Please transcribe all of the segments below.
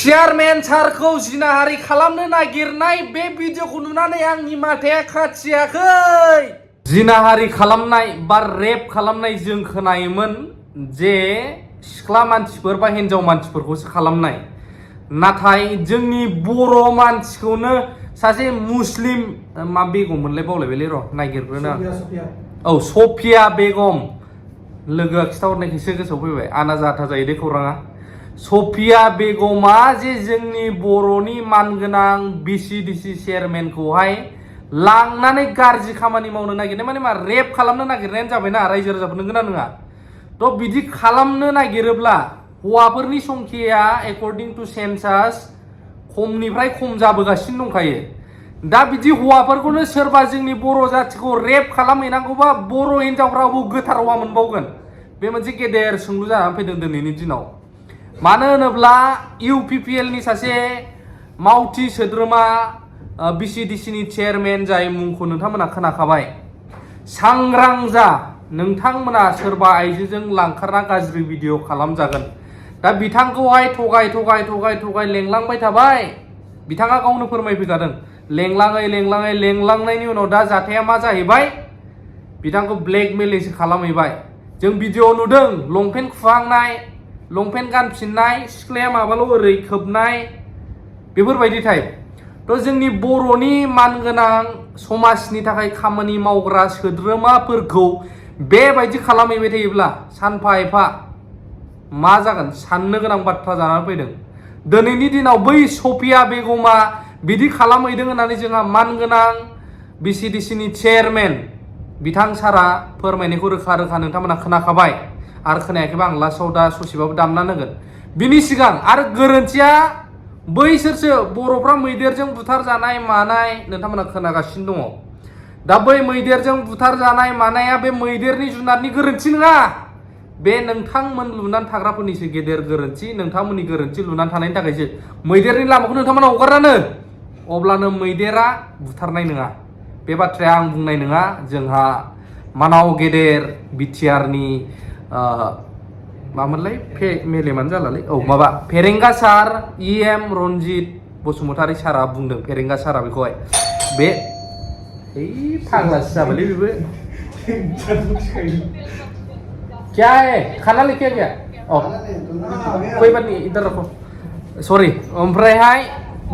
चेयारमैन सारखौ जिनाहारि खालामनो नागिरनाय बे भिडिअखौ नुनानै आंनि माथाया खाथियाखै। जिनाहारि खालामनाय बा रेप खालामनाय जों खोनायोमोन जे सिख्ला मानसिफोर बा हिनजाव मानसिफोरखौसो खालामनाय, नाथाय जोंनि बर' मानसिखौनो सासे मुस्लिम मा बेगम मोनलाय बावलायबायलै र' नागिरग्रोनो आं। सफिया बेगम लोगोआ खिथाहरनायखायसो गोसोआव फैबाय, आना जाथा जायो दे खौराङा। सफिया बेगमा जे जोंनि बर'नि मानगोनां बिसिडिसि चेयारमेनखौहाय लांनानै गाज्रि खामानि मावनो नागिरनाय माने मा रेप खालामनो नागिरनायानो जाबायना रायजो राजाफोर, नंगौना नङा? थ' बिदि खालामनो नागिरोब्ला हौवाफोरनि संख्याया एकर्डिं टु सेन्सास खमनिफ्राय खम जाबोगासिनो दंखायो। दा बिदि हौवाफोरखौनो सोरबा जोंनि बर' जाथिखौ रेप खालामहैनांगौबा बर' हिनजावफ्राबो गोथार हौवा मोनबावगोन? बे मोनसे गेदेर सोंलु जानानै फैदों दिनैनि दिनाव। मानो होनोब्ला इउपिपिएलनि सासे मावथि सोद्रोमा बिसिडिसिनि चेयारमेन जाय मुंखौ नोंथांमोना खोनाखाबाय, सांग्रां जा, नोंथांमोना सोरबा आइजोजों लांखारना गाज्रि भिडिअ खालामजागोन। दा बिथांखौहाय थगाय लेंलांबाय थाबाय। बिथाङा गावनो फोरमायफैखादों, लेंलांनायनि उनाव दा जाथाया मा जाहैबाय, बिथांखौ ब्लेकमेलिंसो खालामहैबाय। जों भिडिअ नुदों लंपेन्ट खुहांनाय, लंपेन्ट गानफिननाय, सिख्लाया माबाल' ओरै खोबनाय, बेफोरबायदि टाइप। थ' जोंनि बर'नि मानगोनां समाजनि थाखाय खामानि मावग्रा सोद्रोमाफोरखौ बेबायदि खालामहैबाय थायोब्ला सानफा एफा मा जागोन साननो गोनां बाथ्रा जानानै फैदों। दिनैनि दिनाव बै सफिया बेगमा बिदि खालामहैदों होननानै जोंहा मानगोनां बिसिडिसिनि चेयारमेन बिथां सारा फोरमायनायखौ रोखा नोंथांमोना खोनाखाबाय, आरो खोनायाखैबा आं लास्टआव दा ससेबाबो दामना होगोन। बिनि सिगां आरो गोरोन्थिया बैसोरसो बर'फ्रा मैदेरजों बुथार जानाय मानाय नोंथांमोना खोनागासिनो दङ। दा बै मैदेरजों बुथार जानाय मानाया बे मैदेरनि जुनारनि गोरोन्थि नङा, बे नोंथांमोन लुनानै थाग्राफोरनिसो गेदेर गोरोन्थि। नोंथांमोननि गोरोन्थि लुनानै थानायनि थाखायसो मैदेरनि लामाखौ नोंथांमोना हगारानो, अब्लानो मैदेरा बुथारनाय नङा। बे बाथ्राया आं बुंनाय नङा। जोंहा मानाव गेदेर बिटिआरनि मामोनलाय मेलेमानो जालालै, माबा फेरेंगा सार EM रन्जित बसुमतारी सारा बुंदों। फेरेंगा सारा बेखौहाय बे फाग्लासो जाबायलै बेबो। क्या है खाना लेके गया? कोई बात नहीं इधर रखो, सरि। ओमफ्रायहाय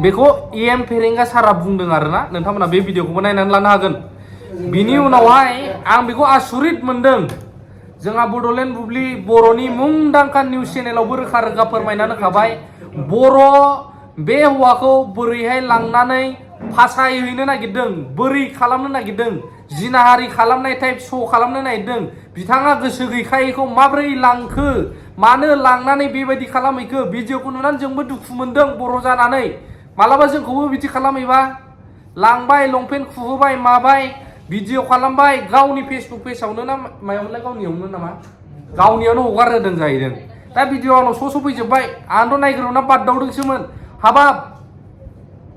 बेखौ EM फेरेंगा सारा बुंदों आरोना, नोंथांमोना बे भिडिअखौबो नायनानै लानो हागोन। बिनि उनावहाय आं बेखौ आसुरित मोनदों। जोंहा बड'लेण्ड बुब्लि बर'नि मुंदांखा निउस चेनेलावबो रोखा फोरमायनानै होखाबाय, बे हौवाखौ बोरैहाय लांनानै फासायहैनो नागिरदों, बोरै खालामनो नागिरदों, जिनाहारि खालामनाय टाइप श' खालामनो नागिरदों। बिथाङा गोसो गैखायैखौ माब्रै लांखो, मानो लांनानै बेबायदि खालामहैखो? भिडिअखौ नुनानै जोंबो दुखु मोनदों बर' जानानै। मालाबा जोंखौबो बिदि खालामहैबा, लांबाय लंपेन्ट खुहोबाय माबाय भिडिअ खालामबाय, गावनि फेसबुक पेजावनो ना मायावनो, गावनियावनो नामा, गावनियावनो हगार होदों जाहैदों। दा भिडिअ आंनाव सफैजोब्बाय, आंथ' नायग्रोना बादावदोंसोमोन। हाबाब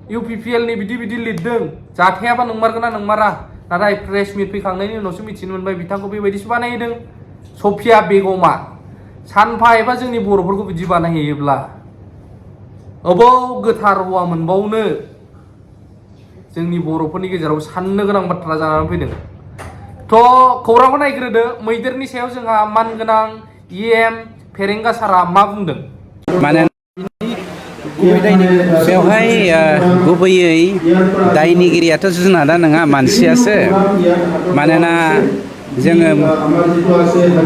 इउपिपिएलनि बिदि लिरदों, जाथायाबा नंमारगोना नंमारा? नाथाय प्रेस मिट फैखांनायनि उनावसो मिथिनो मोनबाय बिथांखौ बेबायदिसो बानायदों सफिया बेगमा। सानफा एफा जोंनि बर'फोरखौ बिदि बानायहैयोब्ला अबाव गोथार हौवा मोनबावनो? जोंनि बर'फोरनि गेजेराव साननो गोनां बाथ्रा जानानै फैदों। थ' खौरांखौ नायग्रोदो। मैदेरनि सायाव जोंहा मानगोनां EM फेरेंगा सारा मा बुंदों? माने बेवहाय गुबैयै दायनिगिरियाथ' जुनादा नङा, मानसियासो। मानोना जोङो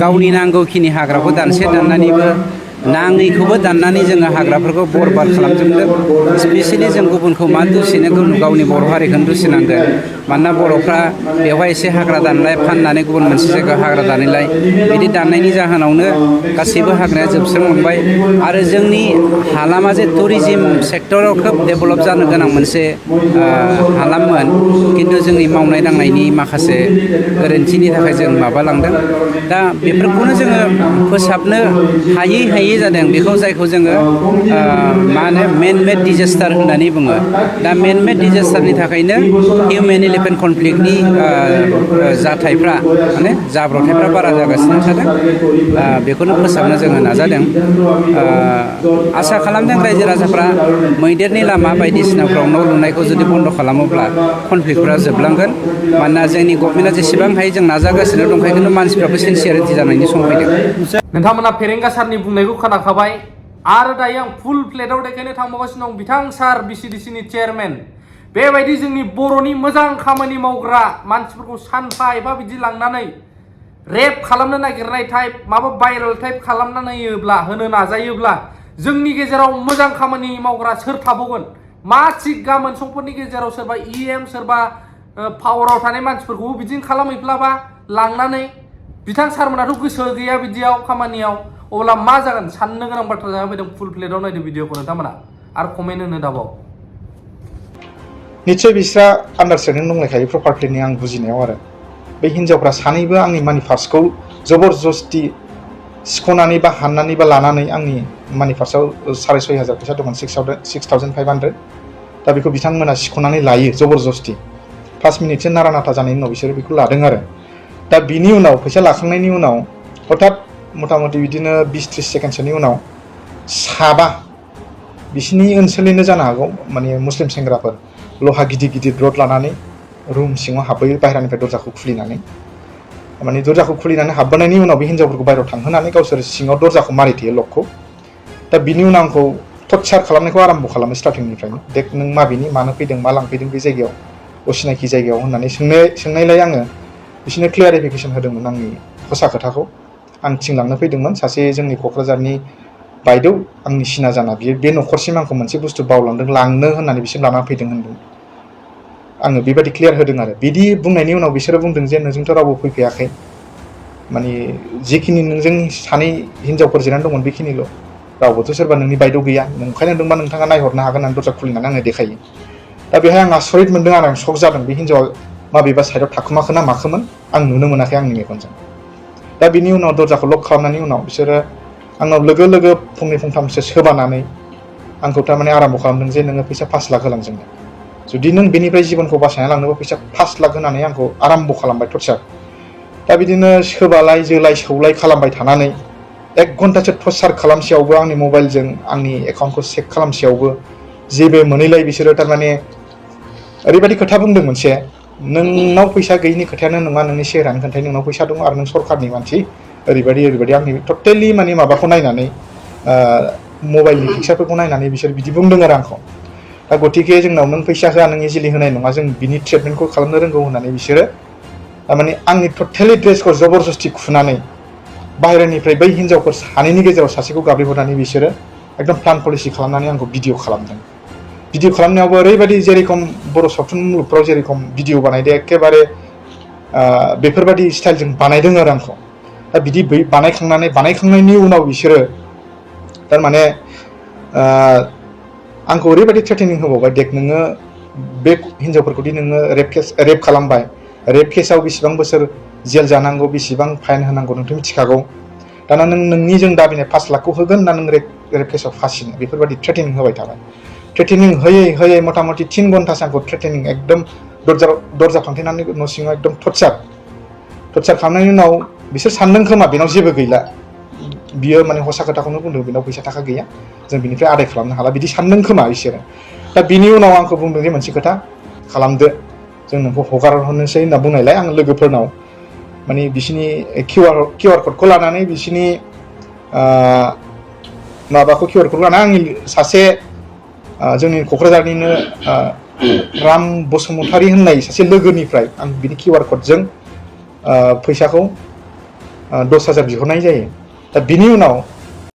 गावनि नांगौखिनि हाग्राखौ दाननानैबो नाङैखौबो दाननानै जोङो हाग्राफोरखौ बरबाद खालामजोबदों। स्पेसियेलि जों गुबुनखौ मा दुसिनो, गावनि बर' हारिखौनो दुसिनांगोन। मानोना बर'फ्रा बेवहाय एसे हाग्रा दानलाय, फाननानै गुबुन मोनसे जायगायाव हाग्रा दानैलाय, बिदि दाननायनि जाहोनावनो गासैबो हाग्राया जोबस्रांलांबाय। आरो जोंनि हालामा जे टुरिजिम सेक्टराव खोब डेभेलप जानो गोनां मोनसे हालाममोन, खिन्थु जोंनि मावनाय दांनायनि माखासे गोरोन्थिनि थाखाय जों माबालांदों। दा बेफोरखौनो जोङो फोसाबनो हायै गैयै जादों बेखौ जायखौ जोङो मा होनो मेन मेड डिजास्टार होननानै बुङो दा मेन मेड डिजास्टारनि थाखायनो हिउमेन एलिफेन्ट कनफ्लिक्टनि जाथायफ्रा माने जाब्रबथायफ्रा बारा जागासिनो थादों बेखौनो फोसाबनो जोङो नाजादों आसा खालामदों रायजो राजाफ्रा मैदेरनि लामा बायदिसिनाफ्राव न' लुनायखौ जुदि बन्द' खालामोब्ला कनफ्लिक्टफ्रा जोबलांगोन मानोना जोंनि गभर्नमेन्टआ जेसेबां हायो जों नाजागासिनो दंखायो खिन्थु मानसिफ्राबो सिनसियारिटि जानायनि सम फैदों नोंथांमोना फेरेंगा सारनि बुंनायखौ खोनाखाबाय आरो दायो आं फुल प्लेटआव देखायनो थांबावगासिनो दं बिथां सार बिसिडिसिनि चेयारमेन बेबायदि जोंनि बर'नि मोजां खामानि मावग्रा मानसिफोरखौ सानफा एबा बिदि लांनानै रेप खालामनो नागिरनाय टाइप माबा भाइरेल टाइप खालामना होनो नाजायोब्ला जोंनि गेजेराव मोजां खामानि मावग्रा सोर थाबावगोन मा थिग गाबोन समफोरनि गेजेराव सोरबा EM सोरबा पावाराव थानाय मानसिफोरखौबो बिदिनो खालामहैफ्लाबा लांनानै बिथां सारमोनाथ' गोसो गैया बिदियाव खामानियाव अब्ला मा जागोन साननो गोनां बाथ्रा जाना फैदों फुल प्लेटआव नायदो भिडिअखौ नोंथांमोना आरो कमेन्ट होनो दाबाव निश्चय बिस्रा आन्डारस्टेन्डिं दंलायखायो प्रपार प्लेननि आं बुजिनायाव आरो बे हिन्जावफ्रा सानैबो आंनि मानि पार्सखौ जबरजस्ति सिख'नानै बा हाननानै बा लानानै आंनि मानि पार्सआव 6,500 फैसा दंमोन 6,500 दा बेखौ बिथांमोना सिख'नानै लायो जबरजस्ति 5 मिनिटसो नारा नाथा जानायनि उनाव बिसोरो बेखौ लादों आरो दा बिनि उनाव फैसा लाखांनायनि उनाव हठात मथा मथि बिदिनो 20-30 सेकेन्डसोनि उनाव साबा बिसिनि ओनसोलनिनो जानो हागौ माने मुस्लिम सेंग्राफोर लहा गिदिर गिदिर रड लानानै रुम सिङाव हाबबोयो बाहेरानिफ्राय दरजाखौ खुलिनानै माने दरजाखौ खुलिनानै हाबबोनायनि उनाव बे हिन्जावफोरखौ बाहेरायाव थांहोनानै गावसोर सिङाव दरजाखौ मारिथेयो लकखौ दा बिनि उनाव आंखौ टर्चार खालामनायखौ आराम्भ खालामो स्टार्टिंनिफ्रायनो देख नों माबेनि मानो फैदों मा लांफैदों बे जायगायाव असिनाखि जायगायाव होननानै सोंनायलाय आङो बिसोरनो क्लियारिफिकेसन होदोंमोन आंनि हसा खोथाखौ आं थिंलांनो फैदोंमोन सासे जोंनि क'क्राझारनि बायदेव आंनि सिना जाना बियो बे न'खरसिम आंखौ मोनसे बुस्थु बावलांदों लांनो होननानै बिसोर लाना फैदों होनदों आङो बेबायदि क्लियार होदों आरो बिदि बुंनायनि उनाव बिसोरो बुंदों जे नोंजोंथ' रावबो फैफायाखै माने जिखिनि नोंजों सानै हिन्जावफोर जिरायनानै दंमोन बेखिनिल' रावबोथ' सोरबा नोंनि बायदेव गैया नंखाय नंदोंबा नोंथाङा नायहरनो हागोन होननानै दरजा खुलिनानै आंनो देखायो दा बेहाय आं आसरित मोनदों आरो आं शक जादों बे हिन्जावा माबेबा साइडआव थाखुमाखो ना माखोमोन आं नुनो मोनाखै आंनि मेगनजों दा बिनि उनाव दरजाखौ लक खालामनायनि उनाव बिसोरो आंनाव लोगो लोगो फंनै फंथामसो सोबानानै आंखौ थारमाने आराम्भ खालामदों जे नोङो फैसा 5 लाख होलांजोंनो जुदि नों बेनिफ्राय जिबनखौ बासायना लांनोबा फैसा 5 लाख होनानै आंखौ आराम्भ खालामबाय टर्चार दा बिदिनो सोबालाय जोलाय सौलाय खालामबाय थानानै 1 घन्टासो टर्चार खालामसेयावबो आंनि मबाइलजों आंनि एकाउन्टखौ चेक खालामसेयावबो जेबो मोनैलाय बिसोरो थारमाने ओरैबायदि खोथा बुंदों मोनसे नोंनाव फैसा गैयिनि खोथायानो नङा नोंनि सेहेरानि खोन्थाय नोंनाव फैसा दं आरो नों सरकारनि मानसि ओरैबायदि आंनि टटेलि माने माबाखौ नायनानै मबाइलनि पिक्सारफोरखौ नायनानै बिसोर बिदि बुंदों आरो आंखौ दा गतिके जोंनाव नों फैसा होआ नों इजिलि होनाय नङा जों बिनि ट्रिटमेन्टखौ खालामनो रोंगौ होननानै बिसोरो माने आंनि टटेलि ड्रेसखौ जबरजस्ति खुनानै बाहेरानिफ्राय बै हिन्जावफोर सानैनि गेजेराव सासेखौ गाब्रिहरनानै बिसोरो एकदम प्लान पलिसि खालामनानै आंखौ भिडिअ खालामदों भिडिअ खालामनायावबो ओरैबायदि जेरेखम बर' सावथुन मुलुगफ्राव जेरेखम भिडिअ बानायदों एखेबारे बेफोरबायदि स्टाइलजों बानायदों आरो आंखौ दा बिदि बानायखांनायनि उनाव बिसोरो थारमाने आंखौ ओरैबायदि थ्रेटेनिं होबावबाय देख नोङो बे हिन्जावफोरखौदि नोङो रेप खालामबाय रेप केसाव बेसेबां बोसोर जेल जानांगौ बेसेबां फाइन होनांगौ नोंथ' मिथिखागौ दाना नोंनि जों दाबिनाय 5 लाखखौ होगोन ना नों रेप केसाव फासिनो बेफोरबायदि थ्रेटेनिं होबाय थाबाय थ्रेटेनिं होयै मथा मथि 3 घन्टासो आंखौ थ्रेटेनिं एकदम दरजा फांथेनानै न' सिङाव एकदम टर्चार खालामनायनि उनाव बिसोर सानदों खोमा बेनाव जेबो गैला बियो माने हसा खोथाखौनो बुंदों बेनाव फैसा थाखा गैया जों बिनिफ्राय आदाय खालामनो हाला बिदि सानदों खोमा बिसोरो दा बिनि उनाव आंखौ बुंदों जे मोनसे खोथा खालामदो जों नोंखौ हगारहरनोसै होनना बुंनायलाय आं लोगोफोरनाव माने बिसिनि किउआर क'डखौ लानानै बिसिनि माबाखौ किउआर क'डखौ लानानै आंनि सासे जोंनि क'क्राझारनिनो राम बसुमतारी होननाय सासे लोगोनिफ्राय आं बिनि किउआर क'डजों फैसाखौ 10,000 बिहरनाय जायो दा बिनि उनाव